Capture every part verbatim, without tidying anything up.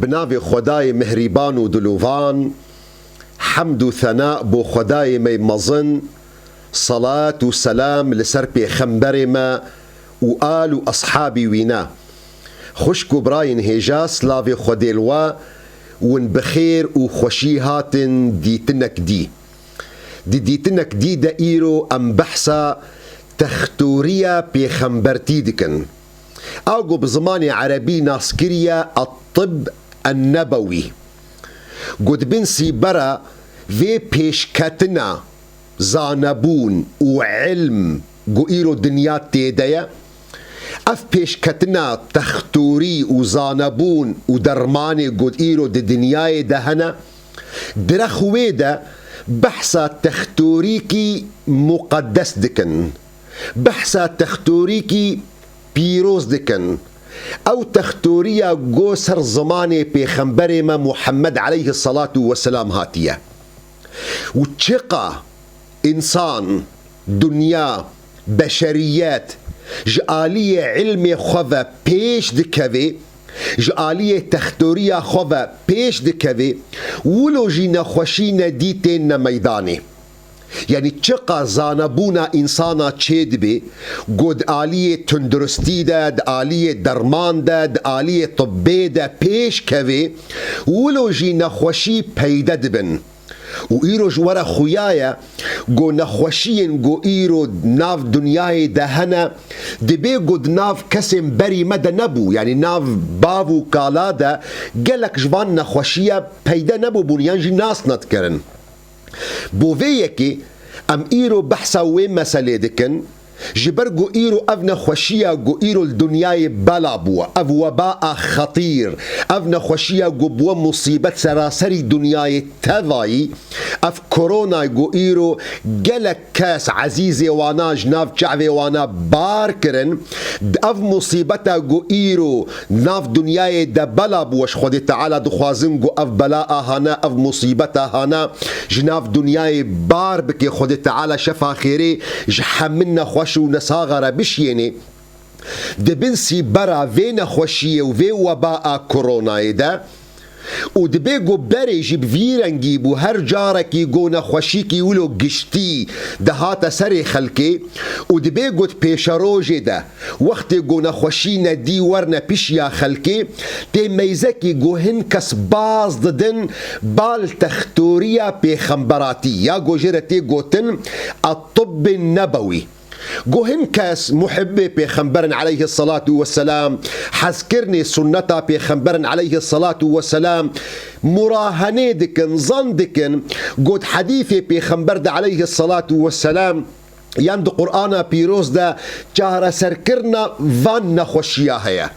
Bi navê Xwedayê mihrîban û dilovan, hemd û thena bo Xwedayê me mezin, salat û selam li ser pêxemberê me û al û eshabî wî ne. Xwişk û birayên hêja, silavê Xwedê li we, win bi xêr û xweşî hatin dîtinek dî. Di dîtinek dî de îro em behsa textoriya pêxembertî dikin. Ew ku bi zimanê erebî nas kiriye et-tibb en-nebewî. Ku di bin sîbera vê pêşketina zanebûn û ilm ku îro dinya tê de ye, ev pêşketina textorî û zanebûn û dermanê ku îro di dinyayê de hene, di rex wê de behsa textorîkî muqeddes dikin. Behsa textorîkî pîroz dikin. Ew textoriya go ser zimanê pêxemberê me Muhammed aleyhissalatu vesselam hatiye. Û çiqa însan, dinya, beşeriyet ji aliyê ilmê xwe ve pêş dikeve, ji aliyê textoriya xwe ve pêş dikeve, wilo jî nexweşî nedî têne meydanê. Yanî çiqa zanebûna însana çêdibe, ku di aliyê tunduristî de, di aliyê derman de, di aliyê tibbê de pêş keve, wilo jî nexweşî peyde dibin. Û îro ji we re xuya ye, ku nexweşiyên ku îro nav dinyayê de hene, dibê ku di nav kesên berî me de nebû, yanî nav bav û kala de gelek ji van nexweşiye peyde nebûbûn yan jî nas nedikirin. Bo vê yekê em îro behsa wê meselê dikin, ji ber ku îro ev nexweşiya ku îro li dinyayê bela bûye, ev webaa xetîr, ev nexweşiya ku bûye musîbet seraserî dinyayê tevayî, ev korona ku îro gelek kes ezîzê wana ji nav çavê wana bar kirin, ev musîbeta ku îro nav dinyayê de bela bûye, ji Xwedê Teala dixwazin ku ev bela a hane, ev musîbeta hane, ji nav dinyayê bar bike, Xwedê Teala şefa xêrê ji hemin nexweş û nesaxa re bişiyêne. Di bin sîbera vê nexweşiyê û vê webaa koronayê de, û dibê ku berê jî bi vî rengî bû, her carekî ku nexweşîkî wilo giştî dihate serê xelkê, û dibê ku di pêşerojê de, wextê ku nexweşî nedî werne pişiya xelkê, tê meyzekî ku hin kes baz didin bal textoriya pêxemberatî, ya ku jê re tê gotin et-tibbin nebewî. Ku hin kes muhibbê pêxemberin aleyhissalatu vesselam, hezkirinê sunneta pêxemberin aleyhissalatu vesselam, murahenê dikin, zan dikin, ku di hedîfê pêxember de aleyhissalatu vesselam, yan di Qur'ana pîroz de çareserkirina van nexweşiya heye.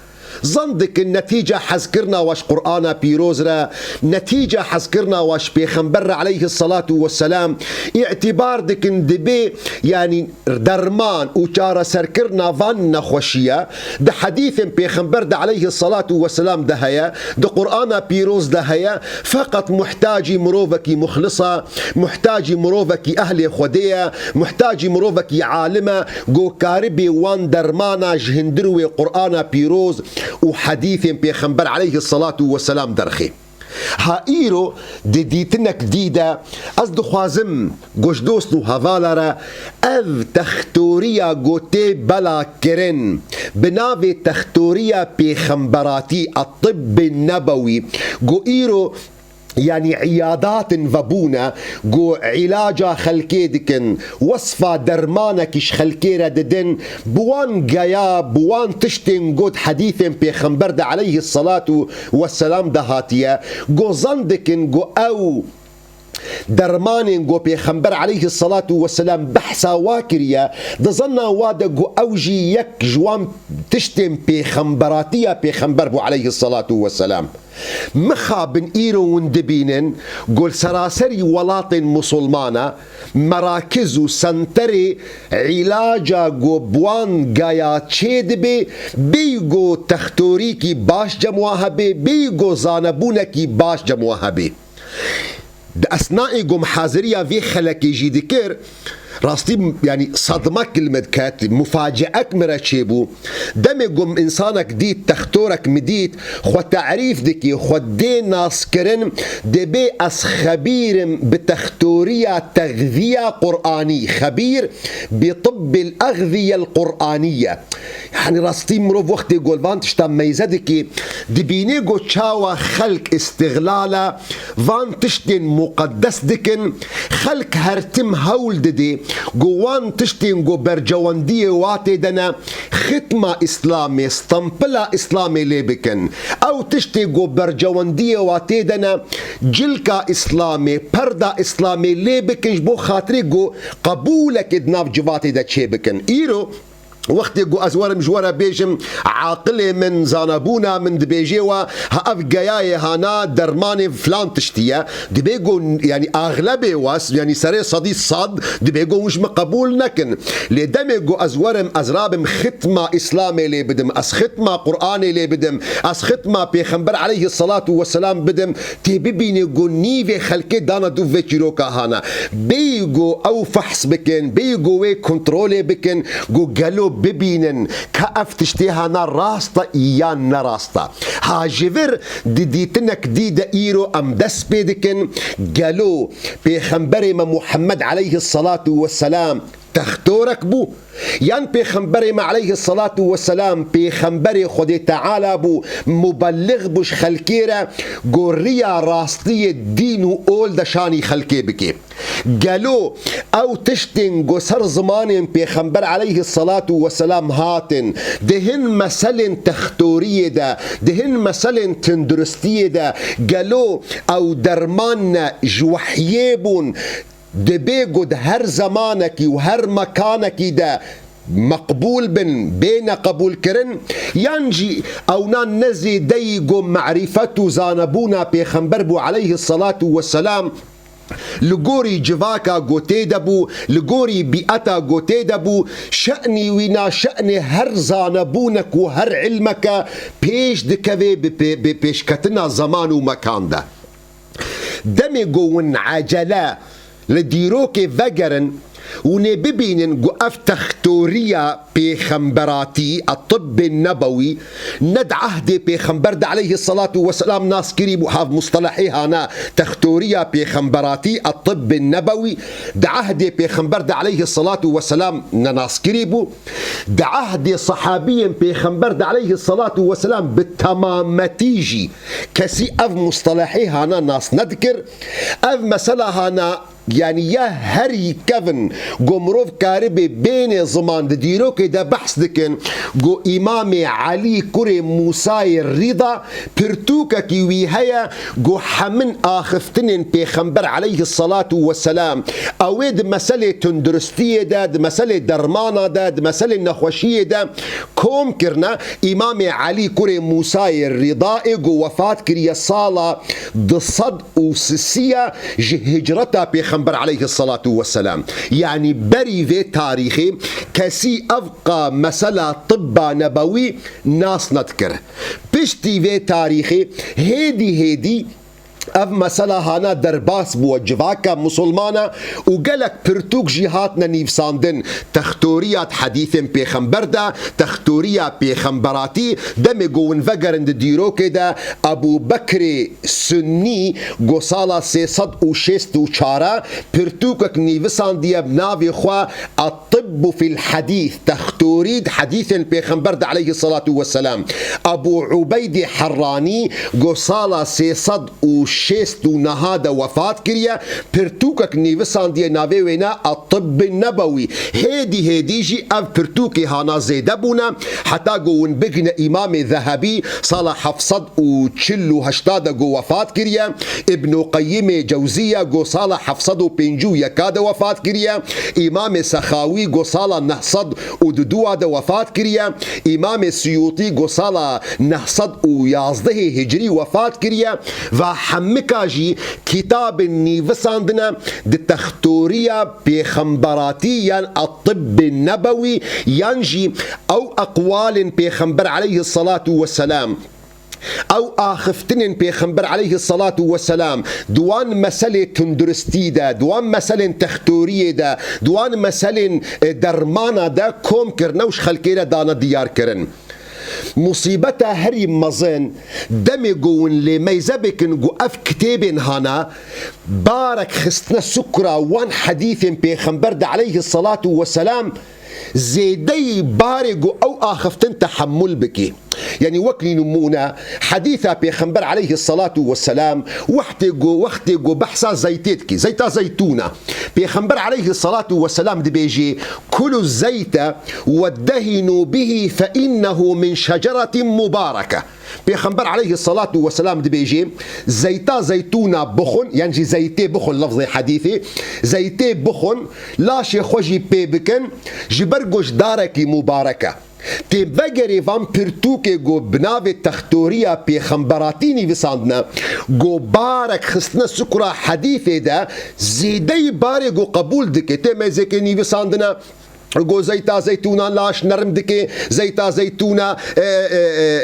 Zan dikin netîca hezkirina we ji Qur'ana pîroz re, netîca hezkirina we ji pêxember re aleyhissalatu vesselam, îtîbar dikin dibê, yanî derman û çareserkirina van nexweşiye di hedîfên pêxember de aleyhissalatu vesselam de heye, di Qur'ana pîroz de heye, feqet muhtacî mirovekî muxlis e, muhtacî mirovekî ehlê Xwedê ye, muhtacî mirovekî alim e, ku karibê wan dermana ji hundir wê Qur'ana pîroz û hedîfên pêxember aleyhissalatu vesselam derxê. Ha îro di dîtinek dî de ez dixwazim ku ji dost û hevala re ev textoriya ku tê bela kirin bi navê textoriya pêxemberatî, et-tibbin nebewî, ku îro yanî îyadatin vebûne, ku îlaca xelkê dikin, wesfa dermanekî ji xelkê re didin, bi wan geya, bi wan tiştên got hedîfên pêxember de aleyhissalatu vesselam de hatiye, ku zan dikin ku ew dermanên ku pêxember aleyhissalatu vesselam behsa wa kiriye, di zanna wa de ku ew jî yek ji wan tiştên pêxemberatiya pêxember bû aleyhissalatu vesselam. Mixabin îro hûn dibînin ku li seraserî welatên misilmana merakiz û senterê îlaca ku bi wan geya çêdibe, bêyî ku textorîkî baş cem wa hebe, bêyî ku zanebûnekî baş cem wa hebe. Di esnayê ku min haziriya vê xelekê jî dikir, Rastî, yanî sedmek li min diket, mufaceek min re çêbû. Demê ku min însanek dît, textorek min dît, xwe terîf dikî, xwe dê naskirin, dibê ez xebîr im bi textoriya texziya Qur'anî, xebîr bi tibbil exziyel Qur'aniye. Yanî rastî mirov wextê ku li van tişta meyze dikî, dibînê ku çawa xelk îstixlala van tiştên muqeddes dikin, xelk her tim hewl didê ku wan tiştên ku bercewendiyê wa tê de ne, xitma Îslamê, stempila Îslamê lê bikin. Ew tiştê ku bercewendiyê wa tê de ne, cilka Îslamê, perda Îslamê lê bikin, ji bo xatirê ku qebûlekê di nav civatê de çê bikin. Îro, wextê ku ez werim ji we re bêjim, aqilê min, zanebûna min dibêjê we, ha ev geyayê hana dermanê filan tiştî ye, dibê ku, yanî, axlebê we, yanî serê sedî sed, dibê ku hûn ji min qebûl nekin. Lê demê ku ez werim, ez rabim xitma Îslamê lê bidim, ez xitma Qur'anê lê bidim, ez xitma Pêxember aleyhisselatu vesselam bidim, tê bibînê ku nîvê xelkê dana dû vê çîroka hana. Bêyî ku ew fehs bikin, bêyî ku wê kontrolê bikin, ku gelo bibînin ka ev tiştê hana rast e yan ne rast e. Ha ji vir di dîtinek dî de îro em dest pê dikin, gelo Pêxemberê me Muhammed aleyhisselatu vesselam textorek bû? Yan Pêxemberê me aleyhisselatu vesselam Pêxemberê Xwedê Teala bû, mubelliğ bû ji xelkê re, ku riya rastiyê dîn û ol de şanî xelkê bike? Gelo ew tiştên ku ser zimanên Pêxember aleyhisselatu vesselam hatin, di hin meselên textoriyê de, di hin meselên tunduristiyê de, gelo ew derman ne, ji wehyê bûn, dibê ku di her zemanekî û her mekanekî de meqbûl bin, bêne qebûlkirin, yan jî ewna ne zêdeyî ku merîfet û zanebûna Pêxember bû aleyhisselatu vesselam, li gorî civaka ku tê de bû, li gorî bîeta ku tê de bû, şe'nî wî na şe'nê her zanebûnek û her ilmeke pêş dikevê bi pê-, bi pêşketina zeman û mekan de. Demê ku hûn ecele li dîrokê vegerin û nê bibînin ku ev textoriya pêxemberatî, etibbê nebewî, ne di ehdê pêxember de aleyhisselatu vesselam nas kirî bû, hav mustelehê hana textoriya pêxemberatî, etibbê nebewî, di ehdê pêxember de aleyhisselatu vesselam ne nas kirî bû, di ehdê sehabiyên pêxember de aleyhisselatu vesselam bi temametî jî kesî ev mustelehê hana nas nedikir. Ev mesela hana, yanî ya herî kevin ku mirov karibê bênê ziman di dîrokê de behs dikin, ku Îmamê Elî kurê Mûsayê Rîda pirtûkekî wî heye, ku hemin axiftinên Pêxember aleyhisselatu vesselam, ew ê di meselê tunduristiyê de, di meselê dermana de, di meselê nexweşiyê de kom kirine. Îmamê Elî kurê Mûsayê Rîda ê ku wefat kiriye sala du sed û sisiya ji hicreta Pêxember aleyhisselatu vesselam. Yanî berî vê tarîxê kesî ev qa mesela tibba nebewî nas nedikir. Piştî vê tarîxê hêdî hêdî ev mesela hana derbas bû civaka musulmana û gelek pirtûk jî hatine nivîsandin. Textoriya di hedîsên pêxember de, textoriya pêxemberatî, demê ku hûn vegerin di dîrokê de, Ebû Bekrê Sunnî ku sala sê sed û şêst û çar e, pirtûkek nivîsandiye bi navê xwe At-Tibbu fil Hedîs, textorî di hedîsên pêxember de aleyhisselatu vesselam. Ebû Ubeydê Herranî ku sala sê sed û şêst û neh de wefat kiriye, pirtûkek nivîsandiye navê wê ne At-Tibbin Nebewî. Hêdî hêdî jî ev pirtûkê hana zêde bûne, heta ku hûn bigihine Îmamê Zehebî sala heft sed û çil û heşt de ku wefat kiriye, Îbnû Qeyyimê Cewzîye ku sala heft sed û pêncî û yek de wefat kiriye, Îmamê Sexawî ku sala neh sed û du de wefat kiriye, Îmamê Siyûtî ku sala neh sed û yazdehê hicriyî wefat kiriye. Va hemika jî kitabên nivîsandine di textoriya pêxemberatî yan At-Tibbê Nebewî yan jî ew eqwalên pêxember aleyhisselatu vesselam Ew axiftinên Pêxember aleyhissalatu vesselam di wan meselê tunduristî de, di wan meselên textoriyê de, di wan meselên, e, dermana de kom kirine û ji xelkê re dane diyar kirin. Musîbeta herî mezin demê ku hûn lê meyze bikin ku ev kitêbên hana, barek xistine sukra wan hedîfên Pêxember de aleyhissalatu vesselam, zêdeyî barê ku ew axiftin tehemul bike. Yanî wek nimûne, hedîsa Pêxember aleyhissalatu vesselam, wextê ku, wextê ku behsa zeytê dike, zeyta zeytûna. Pêxember aleyhissalatu vesselam dibêje, "Kulu zeyte weddehinu bihi fe innehu min şeceratin mubareke." Pêxember aleyhissalatu vesselam dibêje, "Zeyta zeytûna bixwin, yan jî zeytê bixwin, lefzê hedîfê, zeytê bixwin, laşê xwe jî pê bikin, ji ber ku ji darekî mubarek e." Tê vegerê van pirtûkê ku bi navê textoriya pêxemberatî nivîsandine, ku barek xistine sukra hedîfê de zêdeyî barê ku qebûl dike. Tê meyzekê nivîsandine, ku zeyta zeytûna laş nerm dike, zeyta zeytûna, e, e,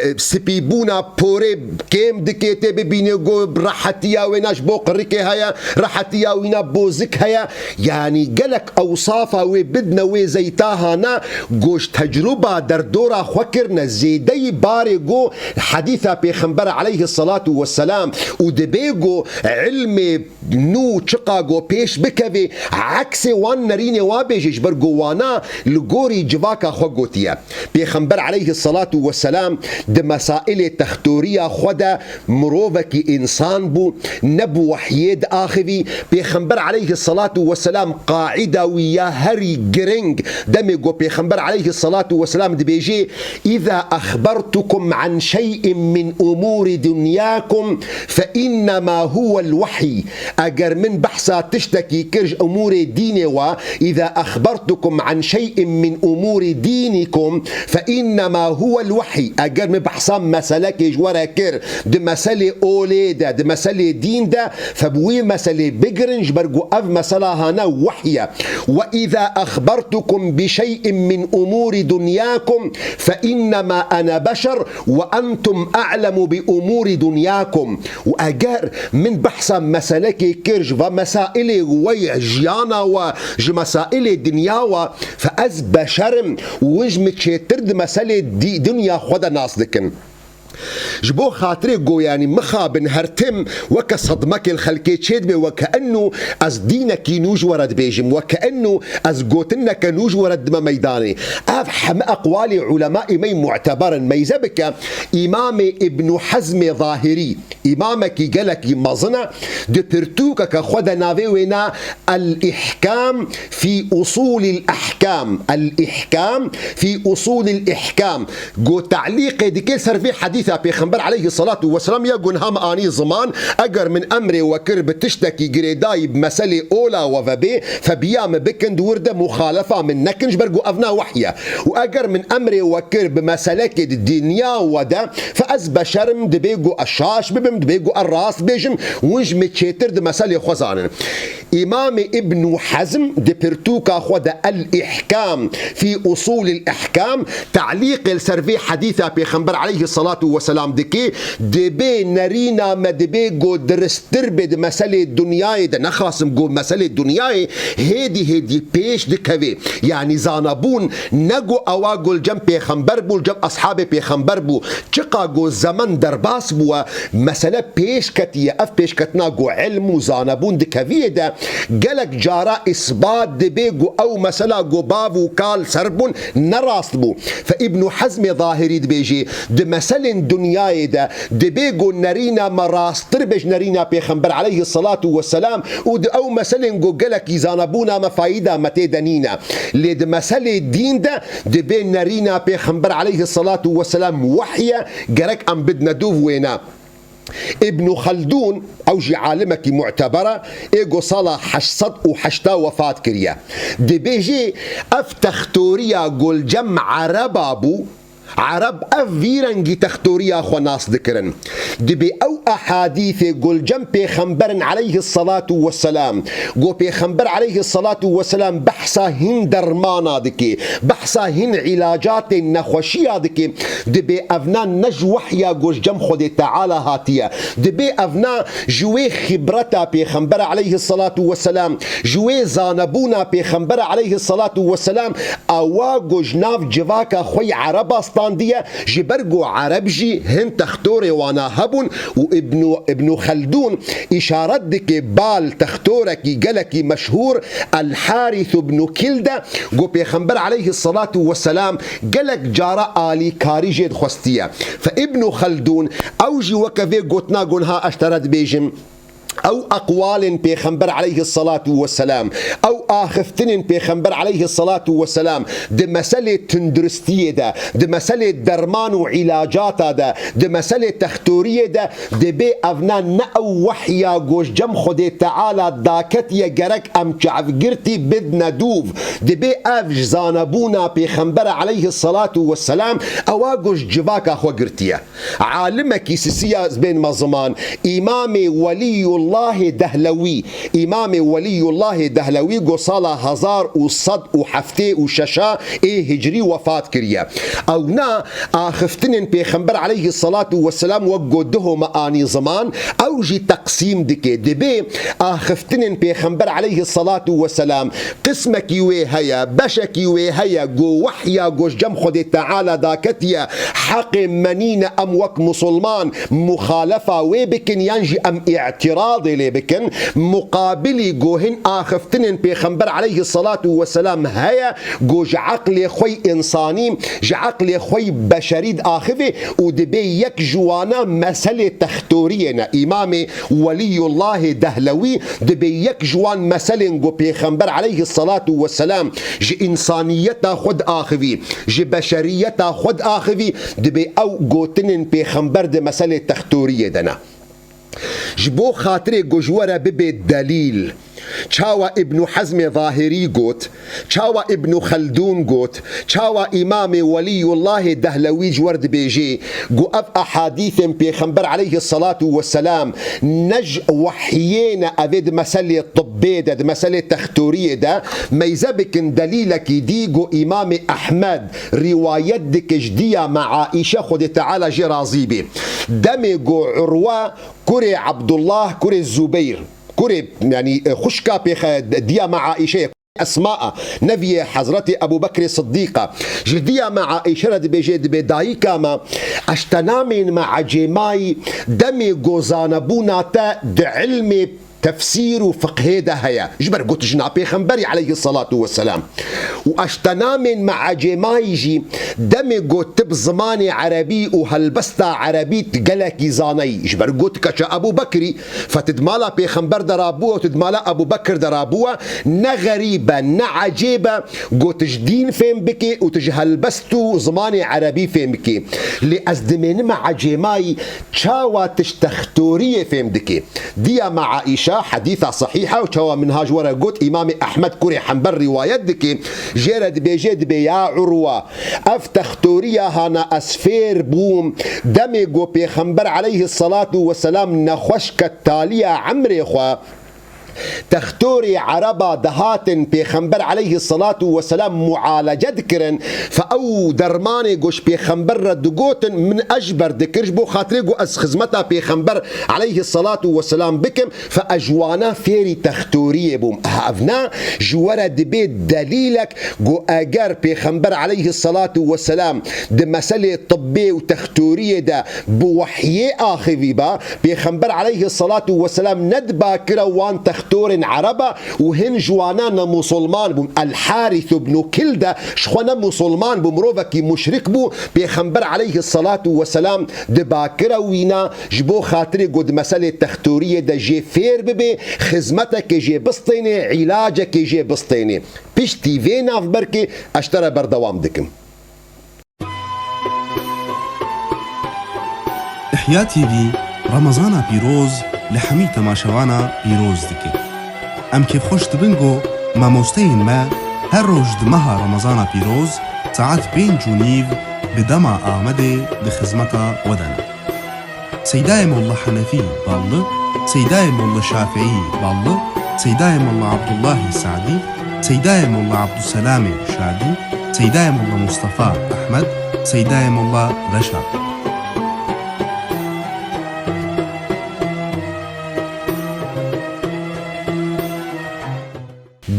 e, spîbûna porê kêm dike, tê bibîne ku rehetiya wêna ji bo qirikê heye, rehetiya wîna bozik heye. Yanî gelek ewsafa wê bidine wê zeyta hana, ku ji tecrûba derdora xwe kirine, zêdeyî barê ku hedîsa Pêxember aleyhissalatu vesselam û dibê ku ilmê nû çiqa ku pêş bikevê, eksê wan nerînê wa bêje, ji ber ku wana li gorî civaka xwe gotiye. Pêxember aleyhissalatu vesselam di mesailê textoriya xwe de mirovekî însan bû, ne bi wehyê diaxivî. Pêxember aleyhissalatu vesselam qaîda wî ya herî giring, demê ku Pêxember aleyhissalatu vesselam dibêje, "Îza exbertukum an şey'in min umûrî dunyakum fe innema huwel wehy." Eger min behsa tiştekî kir ji umûrê dînê we, "Îza exbertukum an şey'in min umûrî dînikum fe innema huwel wehy." Eger min behsa meselekê ji we re kir, di meselê olê de, di meselê dîn de, fe bi wî meselê bigirin, ji ber ku ev mesela hane wehy e. "Ve îza exbertukum bi şey'in min umûrî dunyakum fe innema ene beşer ve entum a'lemu bi umûrî dunyakum." Û eger min behsa meselekê kir ji va mesailê we ye, jiyana we, ji mesailê dinya we, fe ez beşer im û hûn ji min çêtir di meselê dî-, dinya xwe de nas dikin. Ji bo xatirê goyanî mixabin her tim weke sedmekê li xelkê çêdibe, weke enû ez dînekî nû ji we re dibêjim, weke enû ez gotineke nû ji we re didime meydanê. Ev heme eqwalê ulema'ê me yê mu'teber in. Meyze bike, Îmamê Îbnû Hezmê Zahirî, îmamekî gelekî mezin e, di pirtûkeke xwe de navê wê ne El-Îhkam fî Usûlîl Ehkam. El-Îhkam fî Usûlîl Ehkam. Go te'lîqê dike ser vê hedîsa Pêxember aleyhissalatu vesselam ya gunha me anî ziman, eger min emrê we kir bi tiştekî girêdayî bi meselê ola we ve bê, fe biya min bikin di wir de muxalefa min nekin, ji ber ku ev na wehy e. Û eger min emrê we kir bi meselekê di dinya we de, fe ez beşer im, dibê ku ez şaş bibim, dibê ku ez rast bêjim, hûn ji min çêtir di meselê xwe zanin. Îmamê Îbnû Hezm di pirtûka xwe de El-Îhkam fî Usûlil Ehkam, te'lîqê li ser vê hedîsa Pêxember aleyhissalatu vesselam dike, dibê nerîna me dibê ku diristtir bê di meselê dinyayê de, nexasim ku meselê dinyayê hêdî hêdî pêş dikevê. Yanî zanabûn ne ku ewa ku li cem Pêxember bû, li cem eshabê Pêxember bû. Çiqa ku zemen derbas bûye, mesele pêş ketiye. Ev pêşketina ku ilm û zanebûn di keviyê de gelek cara îsbat dibe ku ew mesela ku bav û kal ser bûn ne rast bû. Fe Îbnû Hezmê Zahirî dibêje, di meselên dinyayê de dibe ku nerîna me rasttir be ji nerîna Pêxember aleyhissalatu vesselam û di ew meselên ku gelekî zanebûna me fayîda me tê de nîne. Lê di meselê dîn de dibe nerîna Pêxember aleyhissalatu vesselam wehy e, gerek em bidine dûv wêne. Îbnû Xeldûn, ew jî alimekî mu'teber e, ê ku sala heşt sed û heşta wefat kiriye. Dibêjê, ev textoriya ku li cem Ereba bû, Ereb ev vî rengî textoriya xwe nas dikirin. Dibê ew ehadîsê ku li cem pêxemberin aleyhisselatu vesselam, ku pêxember aleyhisselatu vesselam behsa hîn dermana dike, behsa hîn îlacatên nexweşiya dike, dibê evna ne ji wehya ku ji cem Xwedê Teala hatiye. Dibê evna ji wê xibreta pêxember aleyhisselatu vesselam, ji wê zanebûna pêxember aleyhisselatu vesselam, ewa ku ji nav civaka xwe yî Ereba standiye, ji ber ku Ereb jî hin textorê wana hebûn û Ibnu, Ibnu Xeldûn îşaret dike bal textorekî gelekî meşhûr El Harîs ibnu Kilde, ku pêxember aleyhisselatu vesselam gelek cara alîkarî jê dixwestiye. Fe Ibnu Xeldûn ew jî weke vê gotina ku niha ez ji te re dibêjim, ew eqwalên pêxember aleyhisselatu vesselam, ew axiftinên pêxember aleyhisselatu vesselam di meselê tunduristiyê de, di meselê derman û îlacata de, di meselê textoriyê de, dibê evna ne ew wehya ku ji cem Xwedê Teala daketiye gerek em çavgirtî bidne dûv. Dibê ev ji zanebûna pêxember aleyhisselatu vesselam ewa ku ji civaka xwe girtiye. Alimekî sisiya bên me ziman, Îmamê Welîyullahê Dehlewî, Îmamê Welîyullahê Dehlewî ku sala hezar û sed û heftê û şeş ê Hicriyî wefat kiriye. Ewna axiftinên Pêxember aleyhisselatu vesselam wek ku duho me anî ziman, ew jî teqsîm dike. Dibê axiftinên Pêxember aleyhisselatu vesselam qismekî wê heye, beşekî wê heye ku wehya ku ji cem Xwedê Teala daketiye, heqê me nîne em wek musulman muxalefa wê bikin yan jî em îtiradê lê bikin. Muqabilî ku hin axiftinên Pêxember aleyhisselatu vesselam heye ku ji eqlê xwe yî însanî, ji eqlê xwe yî beşerî diaxivê û dibê yek ji wana meselê textoriyê ne. Îmamê Welîyullahê Dehlewî dibê yek ji wan meselên ku Pêxember aleyhisselatu vesselam ji însaniyeta xwe diaxivî, ji beşeriyeta xwe diaxivî, dibê ew gotinên Pêxember di meselê textoriyê de ne. Ji bo xatirê ku ji we re bibe delîl, çawa Îbnû Hezmê Zahirî got, çawa Îbnû Xeldûn got, çawa Îmamê Welîyullahê Dehlewî ji we re dibêjê ku ev ehadîsên Pêxember aleyhisselatu vesselam ne ji wehyê ne, ev ê di meselê tibbê de, di meselê textoriyê de meyze bikin delîlekî dî ku Îmamê Ehmed rîwayet dike ji diya me Aîşe, Xwedê Teala jê razî bê. Demê ku Urwe kurê Ebdullah, kurê Zubeyr, kurê, yanî, e, xwişka pêxe-, diya me Aîşe ye, Esma a, neviyê Hezretê Ebû Bekrê Siddîq a. Ji diya me Aîşe re dibêje, dibê dayika me, ez ji te namên me ecêmayî, demê ku zanebûna te di ilmê tefsîr û fiqhê de heye. Ji ber ku tu jina Pêxemberî aleyhisselatu vesselam. Û ez ji te namên me ecêmayî jî, demê ku tu bi zimanê erebî û helbesta erebî tu gelekî zaneyî. Ji ber ku tu keça Ebû Bekrî, fe tu di mala Pêxember de rabûwe û tu di mala Ebû Bekir de rabûwe, ne xerîb e, ne ecêb e ku tu ji dîn fêm bikê û tu ji helbest û zimanê erebî fêm bikê. Lê ez dimênime ecêmayî, çawa tu ji textoriyê fêm dikê? Diya me Aîşe, hedîsa sehîh e û çawa min ha ji we re got, Îmamê Ehmed kurê Hembel rîwayet dike, jê re dibêje, dibê, ya Urwa, ev textoriya hana ez fêr bûm, demê ku Pêxember aleyhisselatu vesselam nexweş ket taliya emrê xwe, textorê ereba dihatin Pêxember aleyhisselatu vesselam mualece dikirin, fe ew dermanê ku ji Pêxember re digotin, min ez ji ber dikir, ji bo xatirê ku ez xizmeta Pêxember aleyhisselatu vesselam bikim, fe ez ji wana fêrî textoriyê bûm. Evna ji we re dibe delîlek ku eger Pêxember aleyhisselatu vesselam di meselê tibbê û textoriyê de bi wehyê axivî ba, Pêxember aleyhisselatu vesselam ne di bakira wan textorên ereba û hin ji wana ne musulman bûn. El Harîs ibnû Kilde ji xwe ne musulman bû, mirovekî muşrik bû. Pêxember aleyhisselatu vesselam di bakira wî na, ji bo xatirê ku di meselê textoriyê de jê fêr bibe, xizmetekê jê bistêne, îlacekê jê bistêne. Piştî vê navberkê ez ji te re berdewam dikim. Ihya T V Remezana pîroz li hemî temaşevana pîroz dike. Em kêfxweş dibin ku mamosteyên me her roj di meha Remezana pîroz saet pênc û nîv Bi dema Amedê di xizmeta we de ne. Seydayê Molla Henefî Ballı, Seydayê Molla Şafîî Ballı, Seydayê Molla Abdullahî Sadî, Seydayê Molla Abdulselamê Şadî, Seydayê Molla Mustafa Ehmed, Seydayê Molla Reşa.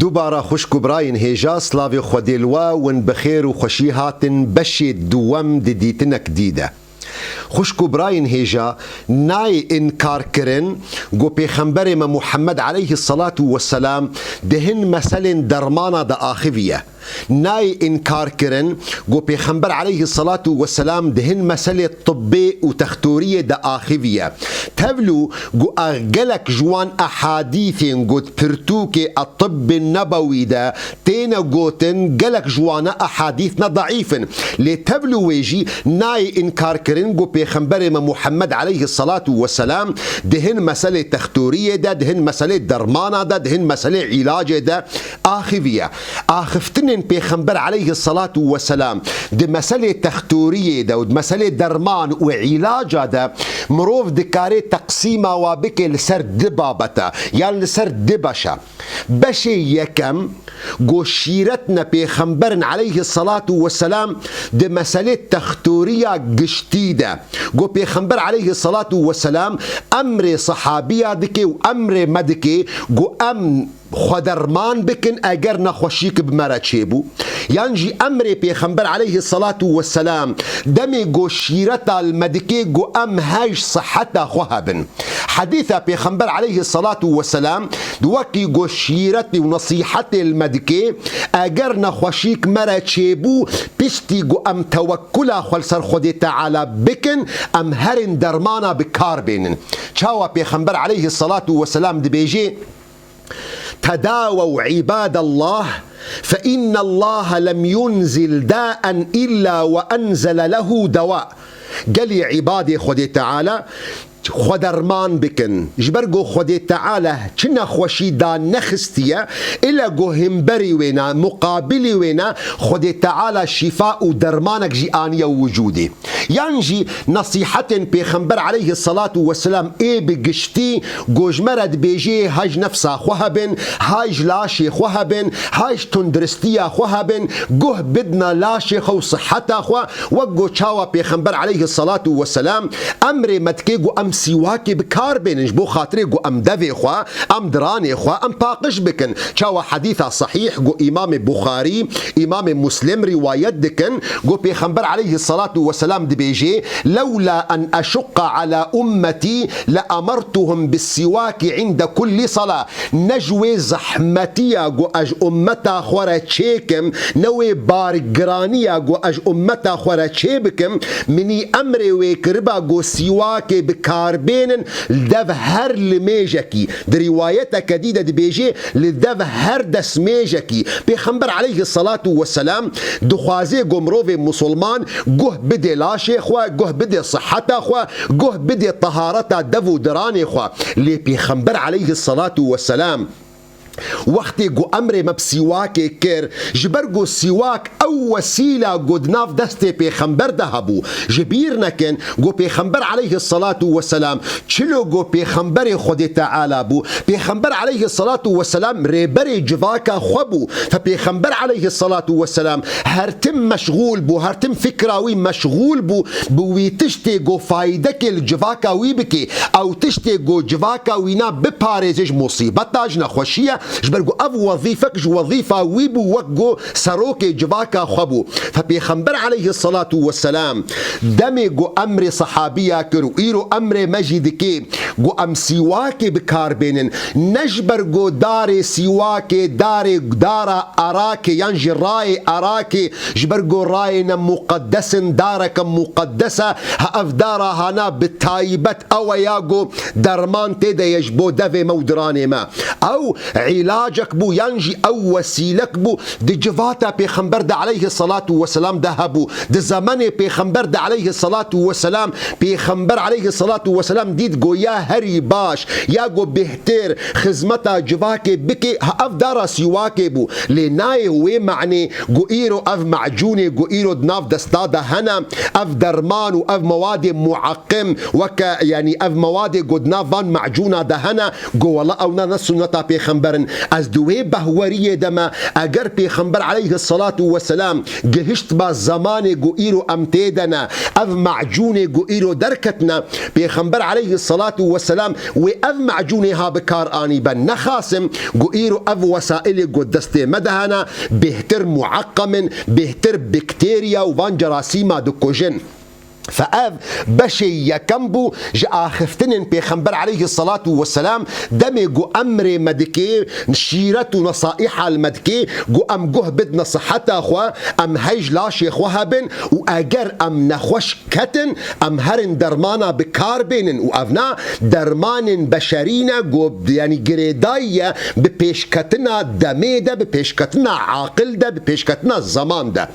Dubara xwişk û birayên hêja, slavê Xwedê li we, win bi xêr û xweşî hatin beşê duwem di dîtinek dî de. Xwişk û birayên hêja, nayê înkarkirin ku Pêxemberê me Muhammed aleyhisselatu vesselam di hin meselên dermana de axiviye. Nayê înkarkirin ku Pêxember aleyhisselatu vesselam di hin meselê tibbê û textoriyê de axiviye. Tevlû ku a gelek ji wan ehadîsên ku di pirtûkê Etibbê Nebewî de têne gotin, gelek ji wana ehadîs ne daîf in. Lê tevlû wê jî nayê înkarkirin ku Pêxemberê me Muhammed aleyhisselatu vesselam di hin meselê textoriyê de, di hin meselê dermana de, di hin meselê îlacê de axiviye. Axiftinên Pêxember aleyhisselatu vesselam di meselê textoriyê de û di meselê derman û îlaca de mirov dikare teqsîma wa bike li ser di babeta yan li ser di beşa. Beşê yekem, ku şîret ne Pêxemberin aleyhisselatu vesselam di meselê textoriya giştî de, ku Pêxember aleyhisselatu vesselam emrê sehabiya dike û emrê me dike, ku em xwederman bikin eger nexweşîk bi me re çêbû. Yan jî emrê Pêxember aleyhisselatu vesselam demê ku şîreta li me dike ku em hej siheta xwe hebin. Hedîsa Pêxember aleyhisselatu vesselam di wekî ku şîretê û nesîhetê li me dike, eger nexweşîk me re çêbû, piştî ku em tewekkula xwe li ser Xwedê Teala bikin, em herin dermana bi kar bênin. Çawa Pêxember aleyhisselatu vesselam dibêje, تداووا عباد الله، فإن الله لم ينزل داء إلا وأنزل له دواء. Gelî îbadê Xwedê Teala xwe derman bikin. Ji ber ku Xwedê Teala çi nexweşî da nexistiye, île ku himberî wê ne, muqabilî wê ne, Xwedê Teala şîfa û dermanek jî aniye wicûdê. Yan jî nesîhetên Pêxember aleyhisselatu vesselam ê bi giştî ku ji me re dibêjê, hay ji nefsa xwe hebin, hay ji laşê xwe hebin, hay ji tundiristiya xwe hebin, guh bidine laşê xwe û siheta xwe, wek ku çawa Pêxember aleyhisselatu vesselam emrê me dike ku em sîwakê bi kar bênin ji bo xatirê ku em devê xwe, em diranê xwe, em paqij bikin. Çawa hedîsa sehîh ku Îmamê Buxarî, Îmamê Muslim rîwayet dikin, ku Pêxember aleyhisselatu vesselam dibêje, لولا أن أشق على أمتي لأمرتهم بالسواك عند كل صلاة. Ne ji wê zehmetiya ku ez ummeta xwe re çêkim, ne wê bargiraniya ku ez ummeta xwe re çêbikim, minî emrê wê kiriba ku sîwakê bi kar bênin li dev her limêjekî. Di rîwayeteke dî de dibêje, li dev her destmêjekî. Pêxember aleyhisselatu vesselam dixwaze ku mirovê musulman guh bidê laşê xwe, guh bidê siheta xwe, guh bidê tehareta dev û diranê xwe. Lê Pêxember aleyhisselatu vesselam wextê ku emrê me bi sîwakê kir, ji ber ku sîwak ew wesîla ku di nav destê Pêxember de hebû. Ji bîr nekin ku Pêxember aleyhisselatu vesselam çilo ku Pêxemberê Xwedê Teala bû. Pêxember aleyhisselatu vesselam rêberê civaka xwe bû. Fe Pêxember aleyhisselatu vesselam her tim meşxûl bû, her tim fikra wî meşxûl bû bi wî tiştê ku faydekê li civaka wî bike. Ew tiştê ku civaka wîna biparêze ji musîbeta, ji nexweşiya, ji ber ku ev wezîfek ji wezîfa wî bû, wek ku serokê civaka xwe bû. Fe Pêxember aleyhisselatu vesselam demê ku emrê sehabiya kir û îro emrê me jî dike ku em sîwakê bi kar bênin, ne ji ber ku darê sîwakê, darê, dara Arakê yan jî rayê Arakê, ji ber ku rayê ne muqeddes in, dareke muqeddes e, ha ev dara hana bi taybet ew e ya ku derman tê de ye ji bo devê me û diranê me. Ew îlacek bû yan jî ew wesîlek bû di civata Pêxember de aleyhisselatu vesselam de hebû. Di zemenê Pêxember de aleyhisselatu vesselam, Pêxember aleyhisselatu vesselam dît goya herî baş ya ku bêhtir xizmeta civakê bike, ha, ev dara sîwakê bû. Lê nayê wê manê ku îro ev macûnê ku îro di nav desta de hene, ev derman û ev mewadê muaqqim, weke, yanî ev mewadê ku di nav van macûna de hene, ku wela ewna ne sunneta pêxember in. Ez di wê behweriyê de me, eger pêxember aleyhisselatu vesselam gihiştba zemanê ku îro em tê de ne, ev macûnê ku îro derketine, pêxember aleyhisselatu vesselam wê ev macûnê ha bi kar anî be. Nexasim ku îro ev wesailê ku destê me de hene, bêhtir muaqqem in, bêhtir bakterya û van cerasîma dikujin. Fe ev beşê yekem bû ji axiftinên pêxember aleyhisselatu vesselam, demê ku emrê me dike, şîret û nesaiha li me dike, ku em guh bidine siheta xwe, em hey ji laşê xwe hebin û eger em nexweş ketin, em herin dermana bi kar bênin û evna dermanên beşerî ne, ku, yanî girêdayî ye bi pêşketina demê de, bi pêşketina aqil de, bi pêşketina zeman de.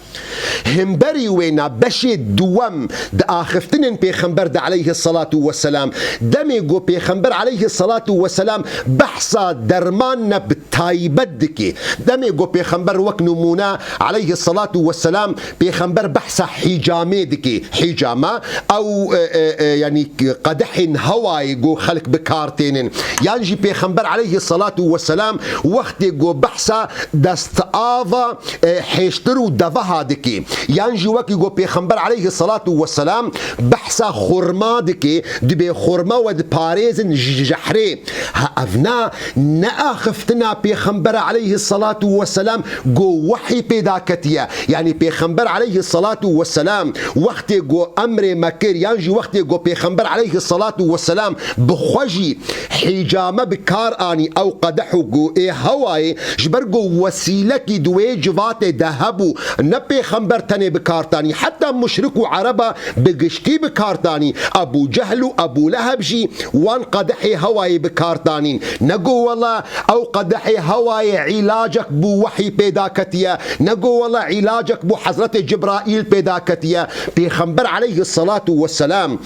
Hemberî wêna beşê duwem di axiftinên pêxember de aleyhisselatu vesselam, demê ku pêxember aleyhisselatu vesselam behsa derman ne bi taybet dike. Demê ku pêxember wek nimûne aleyhisselatu vesselam pêxember behsa hîcamê dike. Hîcame ew, e, e, e, yanî qedehên hewayê ku xelk bi kar tênin. Yan jî pêxember aleyhisselatu vesselam wextê ku behsa destava, e, hêştir û deveha dike. Yan jî wekî ku pêxember aleyhisselatu vesselam behsa xurma dike, dibê xurma we diparêzin ji jehrê. Ha, evna ne axiftina pêxembera aleyhisselatu vesselam ku wehî pêda ketiye. Yanî pêxember aleyhisselatu vesselam wextê ku emrê me kir, yan jî wextê ku pêxember aleyhisselatu vesselam bi xwe jî hîcame bi kar anî, ew qedeh û ku ê hewayê, ji ber ku wesîlekî di wê civatê de hebû, ne pêxember tenê bi kar tanî, heta muşrik û ereba bi giştî bi kar tanî. Ebû Cehl û Ebû Leheb jî wan qedehê hewayê bi kar tanîn. Ne got, wela ew qedehê hewayê îlacek bû wehî pêda ketiye. Ne got, wela îlacek bû Hezretê Cibraîl pêda ketiye. Pêxember aleyhisselatu vesselam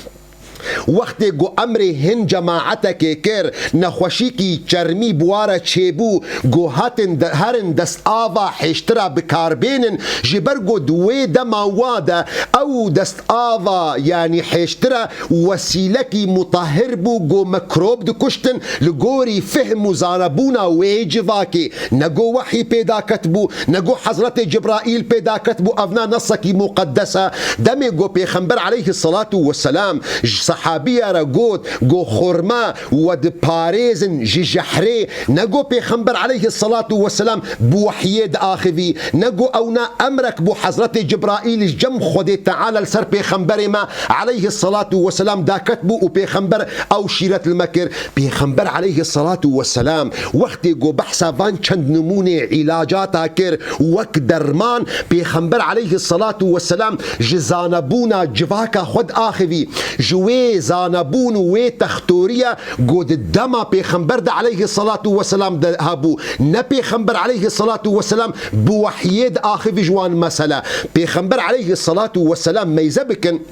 wextê ku emrê hin cemaetekê kir, nexweşîkî çermî bi wa re çêbû, ku hatin de, herin destava hêştira bi kar bênin, ji ber ku di wê dema wa de ew destava, yanî hêştira wesîlekî mutahhir bû, ku mikrob dikuştin, li gorî fihm û zanebûna wê civakê, ne ku wehî pêda ketibû, ne ku Hezretê Cibraîl pêda ketibû, evna nesekî muqeddes e. Demê ku Pêxember aleyhisselatu vesselam ji sehabiya re got, ku xurma we diparêzin ji jehrê, ne ku Pêxember aleyhisselatu vesselam bi wehyê diaxivî, ne ku ewna emrek bû Hezretê Cibraîl ji cem Xwedê Teala li ser Pêxemberê me aleyhisselatu vesselam daketibû û Pêxember ew şîret li me kir. Pêxember aleyhisselatu vesselam wextê ku behsa van çend nimûnê îlacata kir wek derman, Pêxember aleyhisselatu vesselam ji zanebûna civaka xwe diaxivî, ji wê zanebûn û wê textoriya ku di dema Pêxember de aleyhisselatu vesselam de hebû, ne Pêxember aleyhisselatu vesselam bi wehyê diaxivî ji wan mesele. Pêxember aleyhisselatu vesselam, meyze bikin,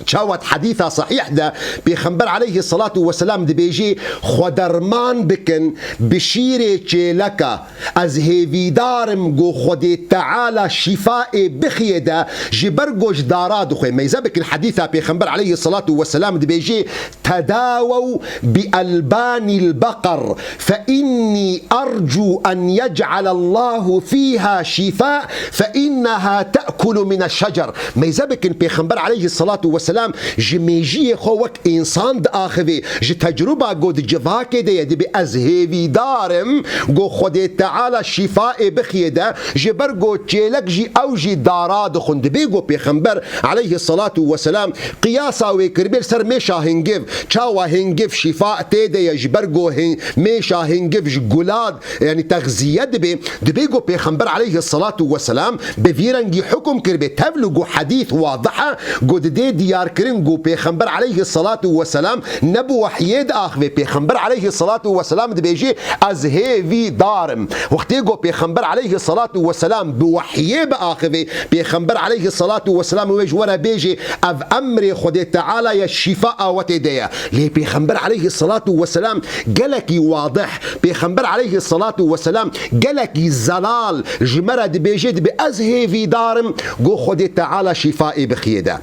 çawa di hedîsa sehîh de Pêxember aleyhisselatu vesselam dibêjî, xwe derman bikin bi şîrê çêleka. Ez hêvîdar im ku Xwedê Teala şîfaê bixiyê de, ji ber ku ji dara dixwe. Meyze bikin hedîsa Pêxember aleyhisselatu vesselam dibêjî, "Tedawew bi elbanil beqer, fe inni ercu en yec'alallahu fiha şifa, fe inneha te'kulu mine şecer." Meyze bikin Pêxember aleyhisselatu vesselam ji mêjiyê xwe wek însan diaxivê, ji tecrûba ku di civakê de ye, dibê, "Ez hêvîdar im ku Xwedê Teala şîfaê bixiyê de, ji ber ku çêlek jî ew jî dara dixwin." Dibê ku Pêxember aleyhisselatu vesselam qiyasa wê kiribê li ser mêşa hingiv. Çawa hingiv şîfa tê de ye, ji ber ku hin-, mêşa hingiv ji gula, yanî texziye dibe. Dibê ku Pêxember aleyhisselatu vesselam bi vî rengî hukum kiribê. Tevlû ku hedîs wadih e, ku didê diyarkirin ku Pêxember aleyhissalatu vesselam ne bi wehyê diaxivê. Pêxember aleyhissalatu vesselam dibêjê, "Ez hêvîdar im." Wextê ku Pêxember aleyhissalatu vesselam bi wehyê biaxivê, Pêxember aleyhissalatu vesselam wê ji we re bêjê, "Ev emrê Xwedê Teala ye, şîfa a we tê de ye." Lê Pêxember aleyhissalatu vesselam gelekî wadih, Pêxember aleyhissalatu vesselam gelekî zelal ji me re dibêjê, dibê, "Ez hêvîdar im ku Xwedê Teala şîfa ê bixiyê de."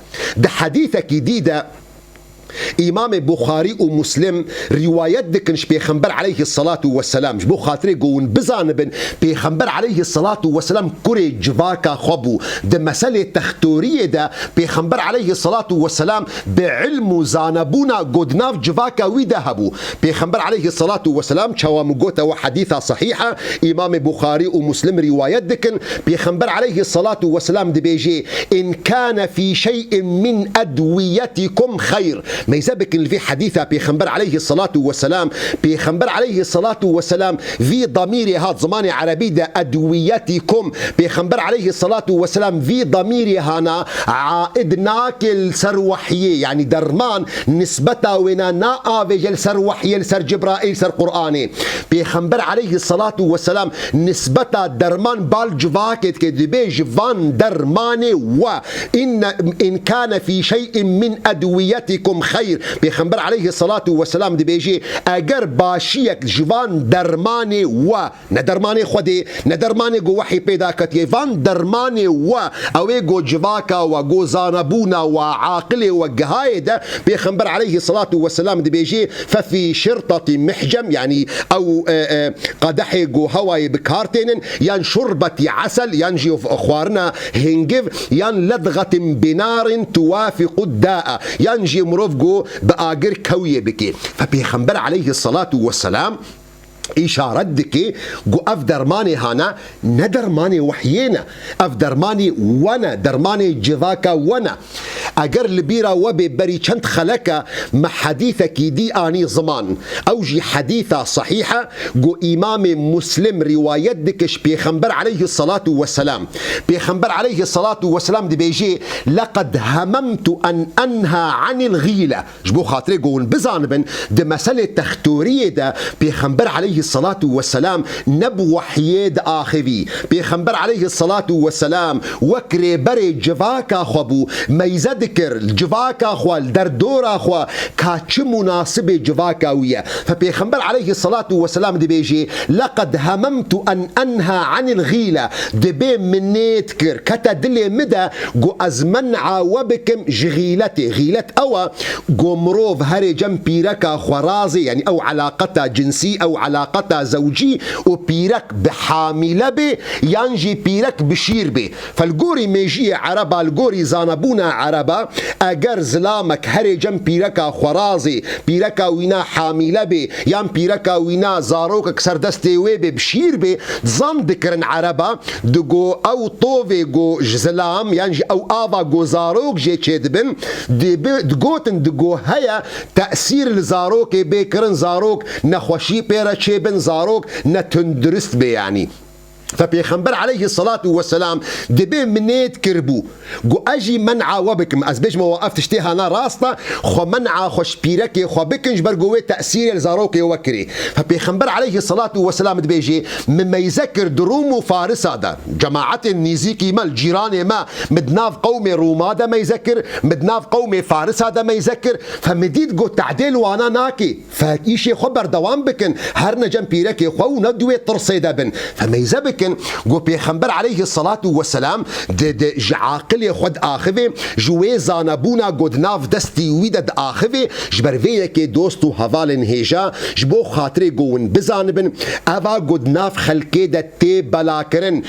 Di hedîsekî dî de Îmamê Buxarî û Muslim rîwayet dikin ji Pêxember aleyhissalatu vesselam. Ji bo xatirê ku hûn bizanibin, Pêxember aleyhissalatu vesselam kurê civaka xwe bû. Di meselê textoriyê de Pêxember aleyhissalatu vesselam bi ilm û zanebûna ku di nav civaka wî de hebû. Pêxember aleyhissalatu vesselam, çawa min gote, we hedîsa sehîh e, Îmamê Buxarî û Muslim rîwayet dikin. Pêxember aleyhissalatu vesselam dibêjê, "In kane fî şey'in min edwiyetikum xeyr." Meyze bikin li vî hedîsa Pêxember aleyhissalatu vesselam. Pêxember aleyhissalatu vesselam vî damîrê hat zimanê erebî de edwiyetikum. Pêxember aleyhissalatu vesselam vî damîrê hana aid nake li ser wehyê, yanî derman nisbeta wêna naavêje li ser wehyê, li ser Cibraîl, li ser Qur'anê. Pêxember aleyhissalatu vesselam nisbeta derman bal civakê dike, dibê ji van dermanê we. "Inne, in kane fî şey'in min edwiyetikum xeyr." Pêxember aleyhissalatu vesselam dibêjê, eger başiyek ji van dermanê we, ne dermanê Xwedê, ne dermanê ku wehyê pê daketiye, van dermanê we, ew ê ku civaka we, ku zanebûna we, aqilê we gihayê de, Pêxember aleyhissalatu vesselam dibêjê, "Fe fî şirteti mihcem", yanî ew, e, e, qedehê ku hewayê bi kar tênin, yan şurbetî esel, yan jî xwarina hingiv, yan ledxetin binarin tuwafiqu da'a, yan jî mirov ku bi agir kewiyê bike. Fe Pêxember aleyhissalatu vesselam îşaret dike ku ev dermanê hana ne dermanê wehyê ne. Ev dermanê we ne, dermanê civaka we ne. Eger li bîra we bê, berî çend xeleke me hedîsekî dî anî ziman. Ew jî hedîsa sehîh e ku Îmamê Muslim rîwayet dike ji Pêxember aleyhissalatu vesselam. Pêxember aleyhissalatu vesselam dibêjê, "Leqed hememtu en enha anil gîle." Ji bo xatirê ku hûn bizanibin, di meselê textoriyê de Pêxember aleyhissalatu vesselam ne bi wehyê diaxivî. Pêxember aleyhissalatu vesselam wek rêberê civaka xwe bû, meyze dikir civaka xwe, li derdora xwe, ka çi munasibê civaka wî ye. Fe Pêxember aleyhissalatu vesselam dibêjê, "Leqed hememtu en enha anil gîle." Dibê min nêt kir, kete dilê min de, ku ez men'a we bikim ji xîletê. Xîlet ew e, ku mirov herê cem pîreka xwe razê, yanî ew elaqeta cinsî, ew elaqeta zewcî û pîrek bi hamîle bê, yan jî pîrek bi şîr bê. Fe li gorî mêjiyê ereba, li gorî zanebûna ereba, eger zilamek herê cem pîreka xwe razê, pîreka wîna hamîle bê, yan pîreka wîna zarokek ser destê wê bê, bi şîr bê, zan dikirin ereba, digo ew tovê go ji zilam, yan jî ew ava go zarok jê çêdibin, dibi-, digotin digo heye tesîr li zarokê bê kirin, zarok nexweşî pê re çêbin, zarok ne tundurist bê yanî. Fe Pêxember aleyhissalatu vesselam dibê min nêt kiribû. Got, ez jî men'a we bikim. Ez bêjim, we ev tiştê hana rast e, xwe men'a xwe ji pîrekê xwe bikin, ji ber ku wê tesîrê li zarokê we kirê. Fe Pêxember aleyhissalatu vesselam dibêjê, min meyze kir di Rûm û Farisa de. Cemaetên nîzîkî me, li cîranê me, min di nav qewmê Rûma de meyze kir, min di nav qewmê Farisa de meyze kir. Fe min dît, got, tehdê li wana nake. Fe îşê xwe berdewam bikin, her ne cem pîrekê xwe û ne di wê tirsê de bin. Fe meyze bikin, got Pêxember aleyhissalatu vesselam di, di ji aqilê xwe diaxivê, ji wê zanebûna got nav destî wî de diaxivê, ji ber vê yekê dost û hevalên hêja, ji bo xatirê ku hûn bizanibin, eva got nav xelkê de tê belakirin.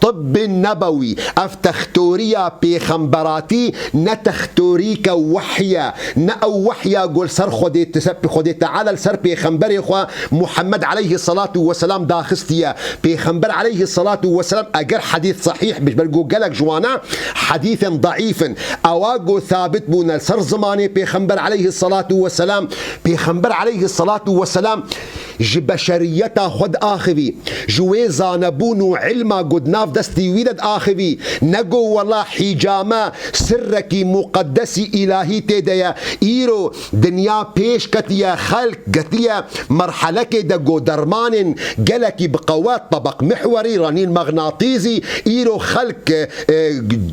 Tibbê nebewî, ev textoriya pêxemberatî ne textorîke wehy e, ne ew wehy e ku li ser Xwedê, Xwedê Teala li ser pêxemberê xwe Muhammed aleyhissalatu vesselam daxistiye. Pêxember aleyhissalatu vesselam, eger hedîs sahîh bi, ji ber ku gelek ji wana hedîsên daîf in, ewa ku sabit bûne li ser zimanê pêxember aleyhissalatu vesselam, pêxember aleyhissalatu vesselam ji beşeriyeta xwe diaxivî, ji wê zanebûn û ilma ku di nav destî wî de diaxivî, ne ku wela hîcame sirrekî muqeddesî îlahî tê de ye. Îro dinya pêş ketiye, xelk ketiye merhelekê de ku dermanên gelekî bi qewet, tebeq mihwerî, renîn mexnatîzî, îro xelk, e,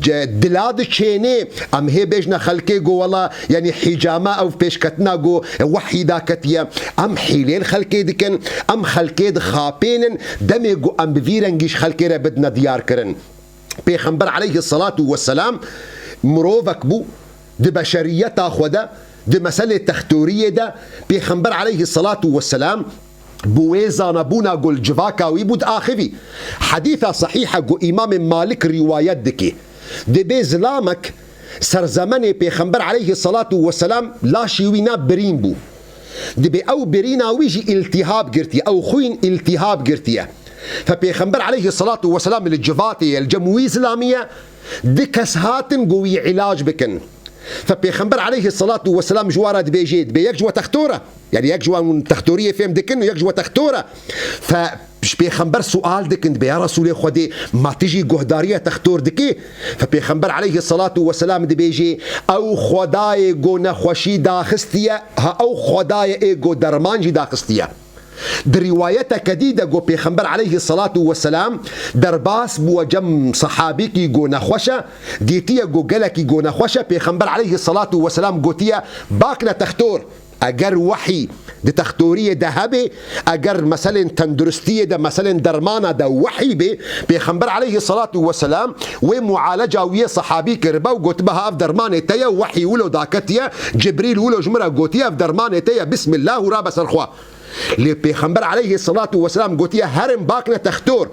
ce-, dila diçênê. Em hê bêjne xelkê ku wela, yanî hîcame ew pêşketina ku wehyî daketiye. Em hîlê li xelkê dikin, em xelkê dixapênin, demê ku em bi vî rengî ji xelkê re bidine diyarkirin. Pêxember aleyhisselatu vesselam mirovek bû, di beşeriyeta xwe de, di meselê textoriyê de, Pêxember aleyhisselatu vesselam bi wê zanebûna ku li civaka wî bû diaxivî. Hedîsa sehîh e ku Îmamê Malik rîwayet dike. Dibê zilamek ser zemenê Pêxember aleyhisselatu vesselam laşî wî ne birîn bû. Dibê ew birîna wî jî îltîhab girtiye, ew xwîn îltîhab girtiye. Fe Pêxember aleyhisselatu vesselam li civatê ye, li cem wî zilamî ye, du kes hatin ku wî îlac bikin. Fe Pêxember aleyhisselatu vesselam ji wan re dibêjê, dibê yek ji we textor e. Yanî yek ji wan textoriyê fêm dikin û yek ji we textor e. Fe ji Pêxember sual dikin, dibê ya Resûlê Xwedê, ma tu jî guhdariya textor dikî? Fe Pêxember aleyhisselatu vesselam dibêjê, ew Xwedayê ku nexweşî daxistiye, ha ew Xwedayê ê ku derman jî daxistiye. Di rîwayeteke dî de ku Pêxember aleyhisselatu vesselam derbas bûye cem sehabîkî ku nexweş e, dîtiye ku gelekî ku nexweş e, Pêxember aleyhisselatu vesselam gotiye, bakne textor. Eger wehyî di textoriyê de hebe, eger meselên tenduristiyê de, meselên dermana de wehyî bê, Pêxember aleyhisselatu vesselam wê mualeca wî yê sehabî kiribe û gotibe, ha ev dermanê te ye, wehyî wilo daketiye, Cibrîl wilo ji min re gotiye, ev dermanê te ye, Bismillah û rabe ser xwe. Lê Pêxember aleyhisselatu vesselam gotiye, herin bakne textor.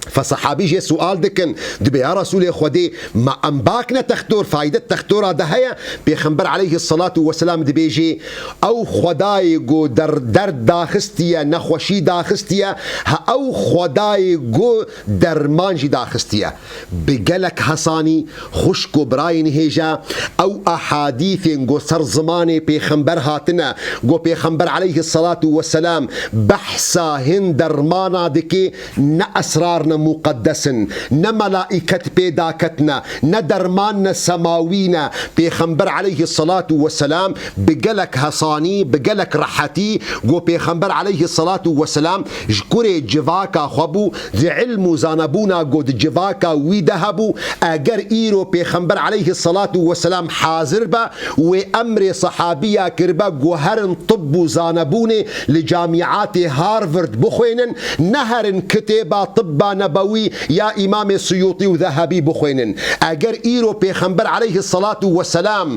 Fe sehabî jê sual dikin, dibê ya Resûlê Xwedê, ma em bakne textor, fayde textora de heye? Pêxember aleyhisselatu vesselam dibêjê, ew Xwedayê ku der-, derd daxistiye, nexweşî daxistiye, ha ew Xwedayê ku derman jî daxistiye. Bi gelek hesanî, xwişk û birayên hêja, ew ehadîsên ku ser zimanê Pêxember hatine, ku Pêxember aleyhisselatu vesselam behsa hin dermana dike, ne esrar ne muqeddes in, ne melaiket pê daketine, ne derman ne semawî ne. Pêxember aleyhisselatu vesselam bi gelek hesanî, bi gelek rehetî, ku Pêxember aleyhisselatu vesselam ji kurê civaka xwe bû, di ilm û zanebûna ku di civaka wî de hebû, eger îro Pêxember aleyhisselatu vesselam hazir be, wê emrê sehabiya kiribe ku herin tibb û zanebûnê li camîatê Harvard bixwênin, neherin kitêba tibba nebewî ya Îmamê Suyûtî û Zehebî bixwênin. Eger îro Pêxember aleyhisselatu vesselam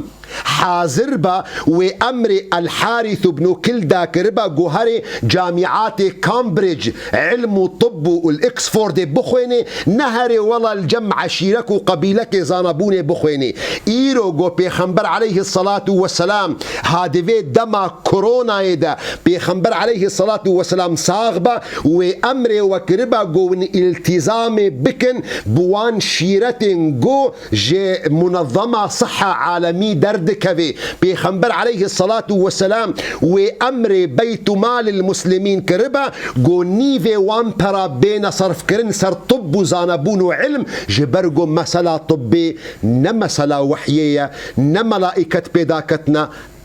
hazir be, wê emrê El Harîs ibnû Kilda kiribe ku herê camîatê Cambridge, ilm û tibb û li Oxfordê bixwênê, neherê wela li cem eşîrek û qebîlekê zanebûnê bixwênê. Îro ku Pêxember aleyhisselatu vesselam ha di vê dema koronayê de Pêxember aleyhisselatu vesselam sax be, wê emrê we kiribe ku hûn îltîzamê bikin bi wan şîretên ku ji Munezema Siha Alemî derdikeve. Pêxember aleyhisselatu vesselam wê emrê Beytûmalil Muslimîn kiribe, ku nîvê wan pera bêne serfkirin ser tibb û zanebûn û ilm, ji ber ku mesela tibbê ne mesela wehyê ye, ne melaiket pêda ketine,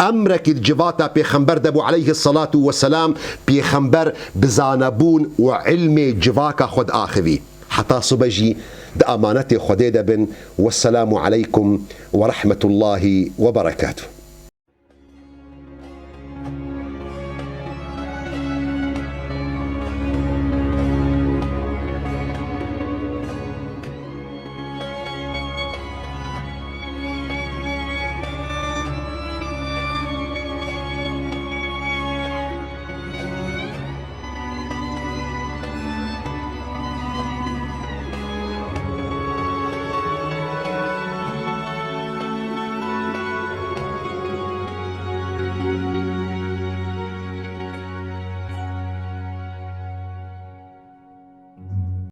emrekî di civata Pêxember de bû aleyhisselatu vesselam, Pêxember bi zanebûn û ilmê civaka xwe diaxivî. Heta sibe jî di amanetê Xwedê de bin. Wesselamu aleykum ve rahmetullahi ve berekatuh.